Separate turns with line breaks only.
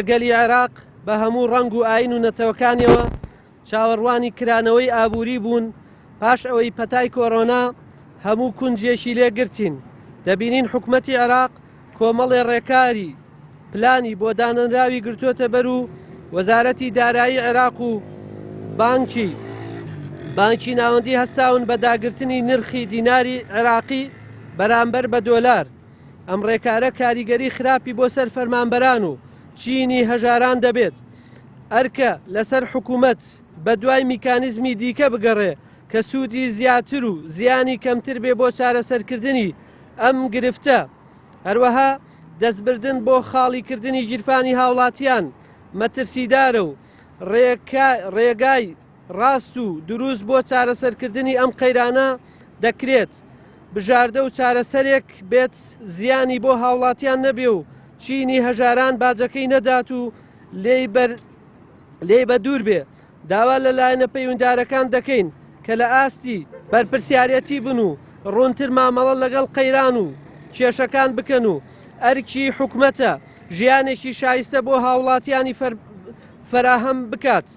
گەلی عێراق بە هەموو ڕەنگ و ئاین و نەتەوەکانیەوە چاوەڕوانی کرانەوەی ئابووری بوون پاش ئەوەی پەتای کۆرۆنا هەموو کونجێکی لێ گرتین، دەبینین حکومەتی عێراق کۆمەڵێ ڕێکاری پلانی بۆ دانەنراوی گرتووەتە بەر و وەزارەتی دارایی عێراق و بانکی بانکی ناوەندی هەستاون بە داگرتنی نرخی دیناری عێراقی بەرامبەر بە دۆلار. ئەم ڕێکارە کاریگەری خراپی بۆ سەر فەرمانبەران و چینی هەژاران دەبێت. ئەرکە لەسەر حکومەت بەدوای میکانیزمی دیکە بگەڕێ کە سوودی زیاتر و زیانی کەمتر بێ بۆ چارەسەرکردنی ئەم گرفتە. هەروەها دەستبردن بۆ خاڵیکردنی گیرفانی هاوڵاتیان مەترسیدارە و ڕێگای ڕاست و دروست بۆ چارەسەرکردنی ئەم قەیرانە دەکرێت بژاردە و چارەسەرێک بێت زیانی بۆ هاوڵاتیان نەبێ و چینی هەژاران باجەکەی نەدات و لێی بە دوور بێ. داوا لە لایەنە پەیوندارەکان دەکەین کە لە ئاستی بەرپرسیارێتی بن و ڕوونتر مامەڵە لەگەڵ قەیران و کێشەکان بکەن و ئەرکی حکومەتە ژیانێکی شایستە بۆ هاوڵاتیانی فەراهەم بکات.